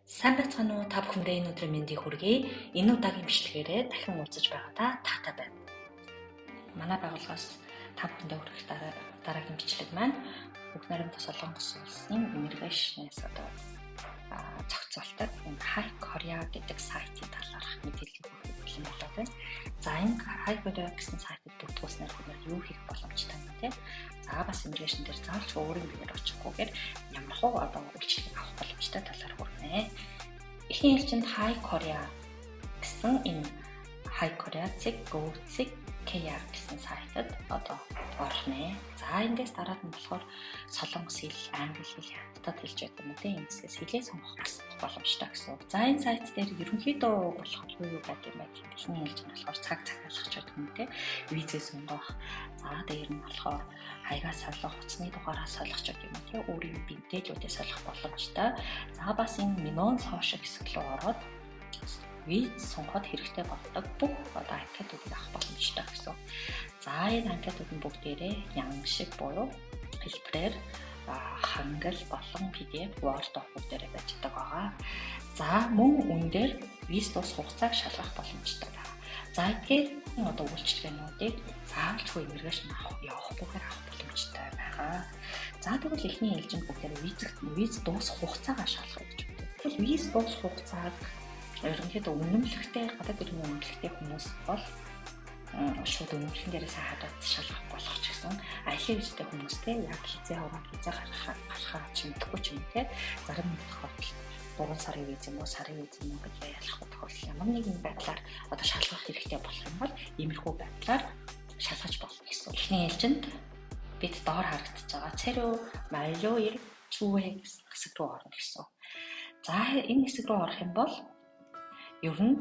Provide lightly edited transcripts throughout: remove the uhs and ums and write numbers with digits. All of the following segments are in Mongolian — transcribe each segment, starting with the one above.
Сайн байцгаана уу? Та бүхэндээ энэ өдрийн мэндийг хүргэе. Энэ удаагийн бичлэгээрээ дахин уулзаж байгаадаа таатай байна. Манай байгууллагаас та бүхэндээ хүргэх дараагийн бичлэг маань Бүх Наримт Солонгос улсын immigration-ээс одоо зохицуулдаг энэ Hi Korea гэдэг сайтын талаарх мэдээллийг өгөх бэлэн болоод байна. За, энэ Hi Korea гэсэн сайтыг бүртгүүлснээр бид юу хийх боломжтой юм бэ? За, бас immigration дээр заавал ч өөрийн биеэр очихгүйгээр ямар хуу одоо үйлчилгээг авах боломжтой талаар хүргэнэ. Эхний ээлжинд Hi Korea гэсэн энэ Hi Korea цэг go.kr гэсэн сайтад одоо орох нэ. За, эндээс дараад нь болохоор солонгос хэл, англи хэл, хятад хэлж байдаг юм тийм, энэ хэсгээс хэлээ сонгох боломжтой гэсэн үг. За, энэ сайт дээр ерөнхийдөө болохоор юу юу байдаг юм бэ гэхээр эхний ээлжинд болохоор цаг захиалах ч гэдэг юм те, визээ сонгох. За, дээр нь болохоор хаягаа солих, утасны дугаараа солих ч гэдэг юм те, өөрийн мэдээллүүдээ солих боломжтой. За, бас энэ 민원 서식 хэсэг рүү ороод виз сонгоход хэрэгтэй болдог бүх одоо анкетуудыг авах боломжтой гэсэн. За, энэ анкетууд нь бүгдээрээ 양식 буюу хэлбэрээр хангал болон PDF, Word бүгдээрээ байж байгаа байгаа. За, мөн үн дээр виз дуусах хугацааг шалгах боломжтой байна. За, эдгээр одоо үйлчилгээнүүдийг заавалчгүй immigration авах явахгүйгээр авах боломжтой байгаа. За, тэгвэл эхний ээлжинд бүгдээр виз дуусах хугацаагаа шалгах гэж байна. Тэгвэл виз дуусах хугацааг ерөнхийдөө үнэмлэхтэй, гадаад иргэний үнэмлэхтэй хүмүүс бол шууд үнэмлэхэн дээрээ сайн хадаад шалгах болох ч гэсэн аялын визтэй хүмүүстэй яг хизээ хуваа хизээ гарахаа ч мэдэхгүй ч юм те, зарим нэг тохиолдолд 3 сарын виз юм уу, сарын виз юм уу гэж ялахгүй тохиолдол ямар нэгэн байдлаар одоо шалгах хэрэгтэй болох юм бол иймэрхүү байдлаар шалгаж болно гэсэн. Эхний ээлжинд бид доор харагдаж байгаа 새로 만료일 조회 гэсэн хэсэг рүү орно гэсэн. За, энэ хэсэг рүү орох юм бол ер нь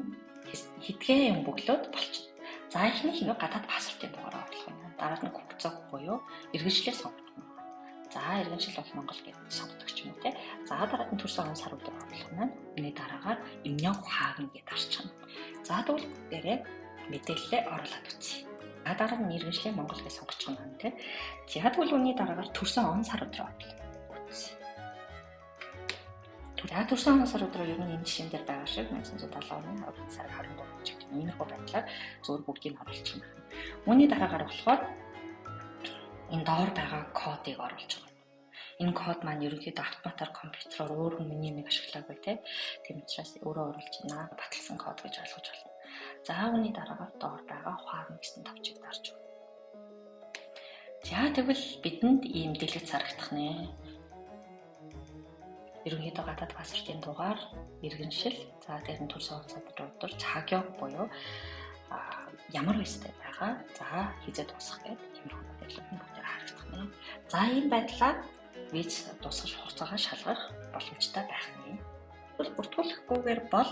хэдхэн юм бөглөөд болчихно. За, эхнийх нь гадаад паспортын дугаараа оруулах юм. Дараа нь 국적 буюу иргэншлээ сонгох юм. За, иргэншил бол Монгол гэж сонгодог ч юм уу те. За, дараад нь төрсөн он сар өдөр оруулах юм. Үүний дараагаар 입력 확인 гэдээ дарчихна. За, тэгвэл бүгдээрээ мэдээлэлээ оруулаад үзье. За, дараа нь иргэншлээ Монгол гэж сонгочих юм те. За, тэгвэл үүний дараагаар төрсөн он сар өдөр оруулах. За, төрсөн он сар өдрөө ер нь энэ жишээн дээр байгаа шиг 1970 оны 2 сарын 23 гэж гэдэг иймэрхүү байдлаар зөвхөн бүгдийг оруулчих юм байна. Үүний дараагаар болохоор энэ доор байгаа кодыг оруулж байгаа. Энэ код маань ерөнхийдөө автоматар компьютероор өөр хүний нэг ашиглаагүй те. Тийм учраас өөрөө оруулж байна. Баталсан код гэж ойлгож байна. За, үүний дараагаар доор байгаа 확인 гэсэн товчийг дарж өгнө. За, тэгвэл бидэнд ийм дэлгэц харагдах нэ. Ерөнхийдөө гадаад паспортын дугаар, иргэншил, за дээр нь төрсөн он сар өдөр, 자격 буюу ямар визтэй байгаа, за хизээ дуусах гэдэг тиймэрхүү мэдээлэл нь бүгдээр харагдах нэ. За, ийм байдлаар виз дуусгах хугацаагаа шалгах боломжтой байх нэ. Бүртгүүлэхгүйгээр бол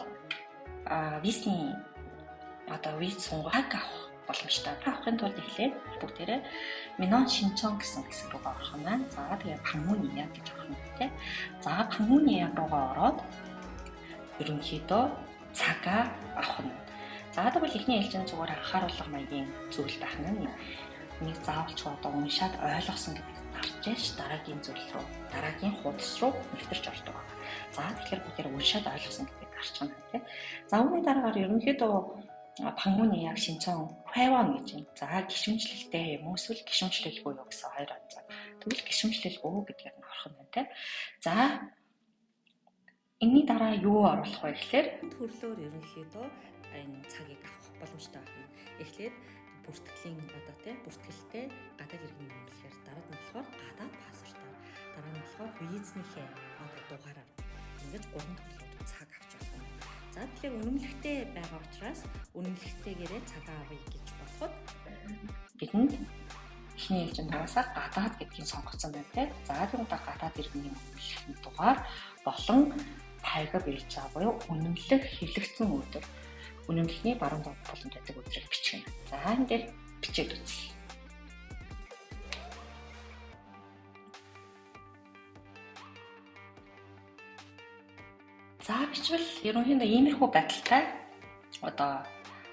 визний одоо виз сунгах авах боломжтой. Авахын тулд эхлээд бүгдээрээ 민원 신청 гэсэн хэсэг рүү орох юм байна. За, тэгээ 방문 예약 гэж орох юм тий. За, 방문 예약 руугаа ороод ерөнхийдөө цагаа авах нь. За, тэгвэл эхний ээлжинд зүгээр анхааруулга маягийн зүйл байх нь. Энийг заавалч одоо уншаад ойлгосон гэдгийг дарж ээж дараагийн зүйл рүү, дараагийн хуудас руу нэвтэрч ордог байна. За, тэгэхээр бүгдээр уншаад ойлгосон гэдгийг дарчих нь тий. За, үүний дараагаар ерөнхийдөө 방문 예약 신청 회원 гэж байна. За, гишүүнчлэлтэй юм уу эсвэл гишүүнчлэлгүй юу гэсэн хоёр онцоо. Тэгвэл гишүүнчлэлгүй гэдгээр нь орох юм байна те. За, энэний дараа юу оруулах вэ гэхээр төрлөөр ерөнхийдөө энэ цагийг авах боломжтой байна. Эхлээд бүртгэлийн одоо те бүртгэлтэй гадаад иргэний үнэмлэхээр, дараа нь болохоор гадаад паспортоор, дараа нь болохоор визнийхээ одоо дугаараар ингэж гурван төрлөөр цаг авч болох юм. За, тэгэхээр үнэмлэхтэй байгаа учраас үнэмлэхтэйгээрээ цагаа авъя гэж бодоход бидэнд эхний ээлжинд угаасаа гадаад гэдгийг сонгоцсон байна те. За, тэр удаа гадаад иргэний үнэмлэхийн дугаар болон 발급 일자 буюу үнэмлэх хэвлэгдсэн өдөр, үнэмлэхний баруун доод буланд байдаг өдрийг бичих юм. За, энэ дээр бичээд үзье. За, бичвэл ерөнхийдөө иймэрхүү байдалтай одоо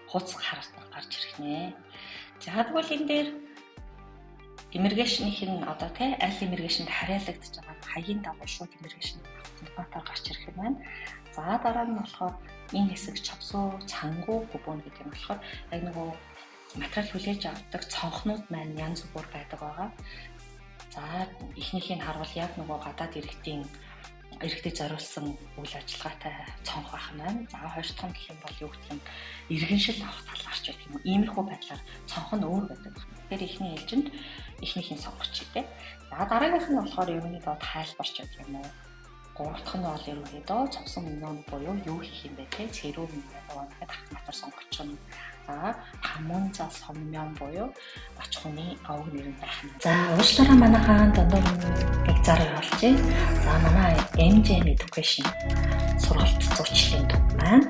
хуудас гарч ирэх нэ. За, тэгвэл энэ дээр immigration-ийн одоо тий аль immigration-д харьяалагдаж байгаа хаягийн дагуу шууд immigration автоматар гарч ирэх юм байна. За дараа нь болохоор энэ хэсэг чавсуу цангуу гүбүн гэдэг нь болохоор яг нөгөө материал хүлээж авдаг цонхнууд маань янз бүр байдаг байгаа. За эхнийхийг харуул яг нөгөө гадаад иргэдийн иргэдэд зориулсан үйл ажиллагаатай цонх байх нь байна. За хоёр дахь нь гэх юм бол юу гэх юм иргэншил авах талаар ч гэх юм уу. Иймэрхүү байдлаар цонх нь өөр байдаг. Тэгэхээр эхний ээлжинд эхнийхийг сонгочих тий. За дараагийнх нь болохоор ерөнхийдөө тайлбарч гэх юм уу. Гурав дахь нь бол ерөнхийдөө цовсон минон буюу юу хийх юм бэ те цэрүү минон гэдэг автоматар сонгочихно. За памунза соммён буюу очих хүний овг нэр нь байх нь. За уучлаарай манайхан дандаа нэг зар явуулчих. За манай MJM Education сургалт зуучлалын төв маань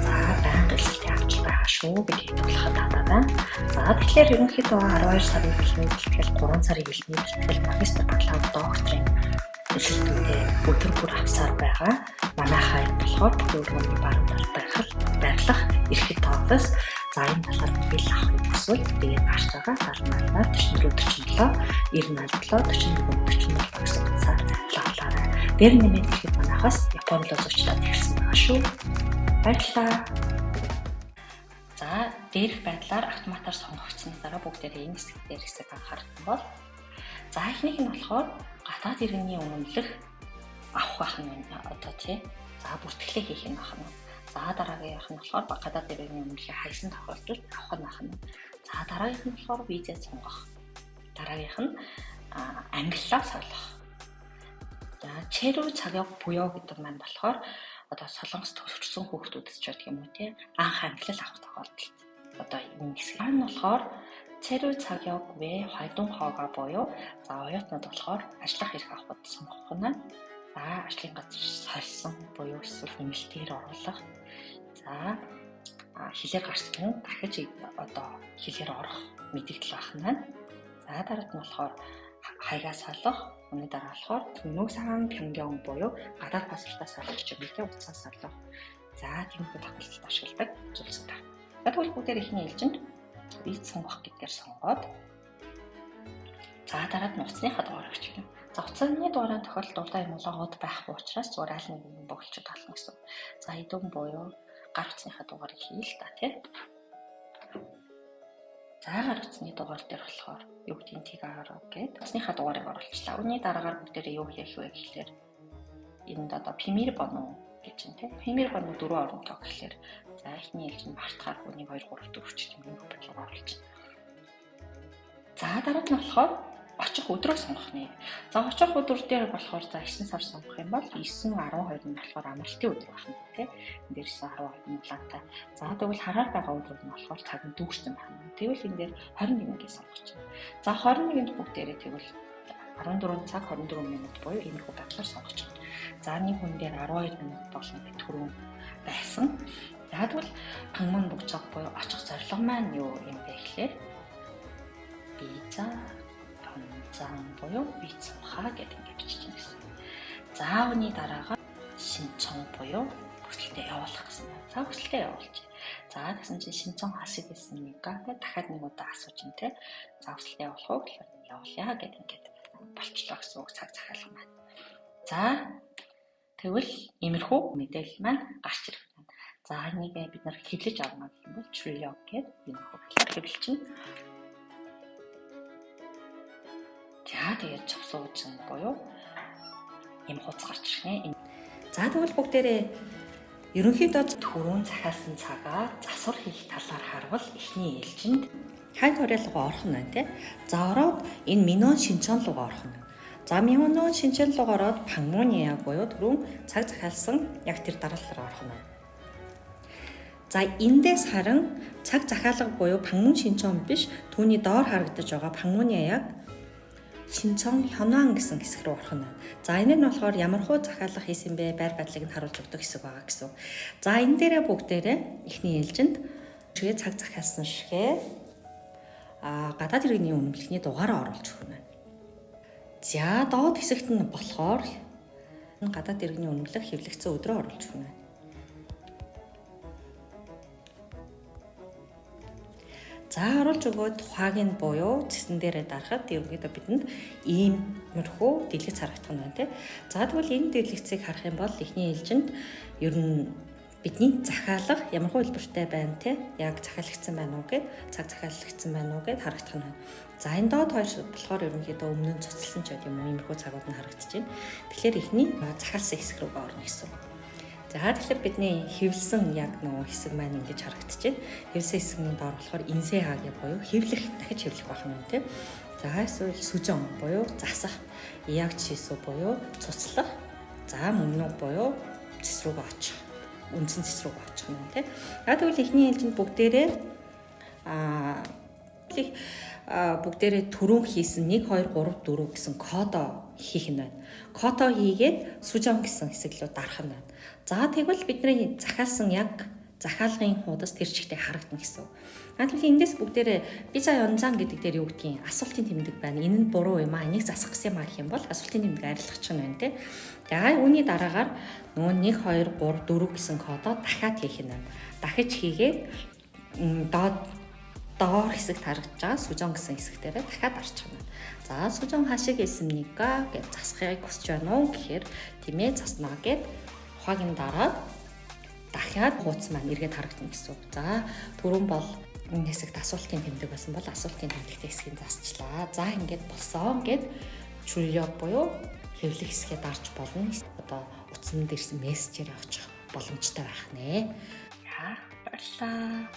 за байнга элсэлтийн авч байгаа шүү гэдгийг тулахад таатай байна. За тэгэхээр ерөнхийдөө 12 сарын хэлний бэлтгэл, 3 сарын хэлний бэлтгэл, магистр, бакалавр, докторийн элсэлтүүдээ өдөр бүр авсаар байгаа. Манайхаа энэ болохоор бүхий өргөний баруун талд байрлах эрхэд офис. За энэ талаар мэдээлэл авахыг хүсвэл тэгээд гарч байгаа 78 44 47 97 44 47 гэсэн утсаар залгалаарай. Дээр нэмээд ихэд манайхаас Японы руу зуучлаад ирсэн байгаа шүү. Баярлалаа. За дээрх байдлаар автоматар сонгогдсоны дараа бүгдээрээ энэ хэсэг дээр хэсэг анхаарах юм бол за эхнийх нь болохоор гадаад иргэний үнэмлэх авах байх нь одоо тий. За бүртгэлээ хийх нь байх нь. За дараагийнх нь болохоор гадаад иргэний үнэмлэхийг хайсан тохиолдолд авах нь байх нь. За дараагийнх нь болохоор визээ сонгох. Дараагийнх нь ангиллаа солих. За чэрүү цагийг буяа гэдэг маань болохоор одоо солонгос төрсөн хүүхдүүдэд ч гэдэг юм уу тий. Анх ангилал авах тохиолдолд одоо энэ хэсэг нь болохоор цэрүү цагийг вэ хайдун хоога буюу за оюутнууд болохоор ажиллах эрх авахд сонгох нь. За ажлын газар сольсон буюу эсвэл нэмэлтээр оруулах. За хилээр гарсан хүн дахиж одоо хилээр орох мэдээлэл байх нь байна. За дараад нь болохоор хаягаа солих, үүний дараа болохоор түнүүг саан пянгён буюу гадаад паспортаа солих ч юм уу те утсаа солих. За тиймэрхүү тохиолдолд ашигладаг зүйлсүүд байна. Тэгвэл бүгдээр эхний ээлжинд виз сонгох гэдгээр сонгоод за дараад нь утасныхаа дугаар өгч юм. За утасны дугаарын тохиолдолд дуртай юм улаан од байхгүй учраас зүгээр аль нэг юм бөглөчөд болно гэсэн. За хэдэн буюу гар утасныхаа дугаарыг хийе л та тий. За гар утасны дугаар дээр болохоор юу гэдгийг тийг араа гээд утасныхаа дугаарыг оруулчлаа. Үүний дараагаар бүгдээрээ юу хийх вэ гэхлээр энд одоо пимир боно гэж байна тий. Пимир боно 4 оронтой гэхлээр за эхний ээлжинд мартахааргүй 1 2 3 4 ч гэх юм бодлого оруулчихна. За дараад нь болохоор очих өдрөө сонгох нэ. За очих өдөр дээр болохоор за 9 сар сонгох юм бол 9 12 нь болохоор амралтын өдөр байх нь тий. Энд дээр 9 12 нь улаантай. За тэгвэл хараар байгаа өдрүүд нь болохоор цаг нь дүүрсэн байх нь. Тэгвэл энэ дээр 21-ийг сонгох чинь. За 21-нд бүгдээрээ тэгвэл 14 цаг 24 минут буюу иймэрхүү байдлаар сонгох чинь. За нэг хүн дээр 12 минут болно гэх түрүүн байсан. За тэгвэл пангман бугцаг буюу очих зорилго маань юу юм бэ гэхлээр виза зан буюу виз хаа гэдэг ингэ бичиж байна гэсэн. За үүний дараагаар шинцон буюу хүсэлтээ явуулах гэсэн байна. За хүсэлтээ явуулж. За тэгсэн чинь шинцон хасыг гэсэн нэг гэдэг дахиад нэг удаа асууж ин тэ. За хүсэлтээ явуулах уу гэхээр явуулъя гэдэг ингээд болчлоо гэсэн үг цаг захиалга маань. За тэгвэл иймэрхүү мэдээлэл маань гарч ирэх байна. За энийг бид нар хэвлэж авна гэх юм бол trilog гэдэг иймэрхүү байдлаар хэвлэж чинь. За тэгээд цовсуучин буюу юм хууц гарч ирнэ. За тэгвэл бүгдээрээ ерөнхийдөө түрүүн захиалсан цагаа засвар хийх талаар харвал эхний ээлжинд Хайн Кореа руугаа орох нь байна тий. За ороод энэ Минон Шинчон руугаа орох нь. За Минон Шинчон руугаа ороод Пангмуниа буюу түрүүн цаг захиалсан яг тэр дараалалаар орох нь байна. За эндээс харин цаг захиалга буюу Пангмун Шинчон биш түүний доор харагдаж байгаа Пангмуниа яг Шинцон Хёнан гэсэн хэсэг рүү орох нь байна. За энэ нь болохоор ямар хуу захиалга хийсэн бэ? Байр байдлыг нь харуулж өгдөг хэсэг байгаа гэсэн. За энэ дээрээ бүгдээрээ эхний ээлжинд шигээ цаг захиалсан шигээ гадаад иргэний үнэмлэхний дугаараа оруулж өгөх нь байна. За доод хэсэгт нь болохоор гадаад иргэний үнэмлэх хэвлэгдсэн өдрөө оруулж өгөх нь байна. За оруулж өгөөд 확인 буюу цэсэн дээрээ дарахад ерөнхийдөө бидэнд иймэрхүү дэлгэц харагдах нь байна, тий. За, тэгвэл энэ дэлгэцийг харах юм бол эхний ээлжинд ер нь бидний захиалга ямар хэлбэртэй байна, те, яг захиалагдсан байна уу гэд, цаг захиалагдсан байна уу гэд харагдах нь байна. За, энэ доод хоёр болохоор ерөнхийдөө өмнө нь цуцлсан ч гэдэг юм уу, иймэрхүү цагууд нь харагдаж байна. Тэгэхээр эхний захиалсан хэсэг рүү орно гэсэн үг. За, тэгэхээр бидний хэвлсэн яг нөгөө хэсэг маань ингэж харагдаж байна. Хэвлсэн хэсгийн доор болохоор 인쇄하기 буюу хэвлэх, дахиж хэвлэх байх нь тийм. За, эсвэл 수정 буюу засах, 예약 취소 буюу цуцлах, за 목록 буюу цэс рүүгээ очих, үндсэн цэс рүү очих нь тийм. За, тэгвэл эхний ээлжинд бүгдээрээ бүгдээрээ түрүүн хийсэн 1 2 3 4 гэсэн кодоо хийх нь байна. Кодоо хийгээд 수정 гэсэн хэсэг рүү дарах нь байна. За, тэгвэл бидний захиалсан яг захиалгын хуудас тэр чигтээ харагдана гэсэн үг. А тэгвэл эндээс бүгдээрээ 비자 연장 гэдэг дээр юу гэдгийг асуултын тэмдэг байна. Энэ нь буруу юм аа. Энийг засах гэсэн юм аа гэх юм бол асуултын тэмдэг арилгачих нь байна, те. За, үүний дараагаар нөгөө 1 2 3 4 гэсэн кодоо дахиад хийх нь байна. Дахиж хийгээд доод доор хэсэгт харагдаж байгаа 수정 гэсэн хэсэг дээр дахиад дарчих нь. За, 수정하시겠습니까 гэж засахыг хүсэж байна уу гэхээр тийм ээ, заснаа гэд 확인 дараад дахиад хуудас маань эргээд харагдана гэсэн үг. За, түрүүн бол энэ хэсэгт асуултын тэмдэг байсан бол асуултын тэмдэгтэй хэсгийг засчлаа. За, ингээд болсон гэд 출력 буюу хэвлэх хэсгээ дарж болно. Одоо утсан дээрсэн мессежээр очих боломжтой байх нэ. За, баярлалаа.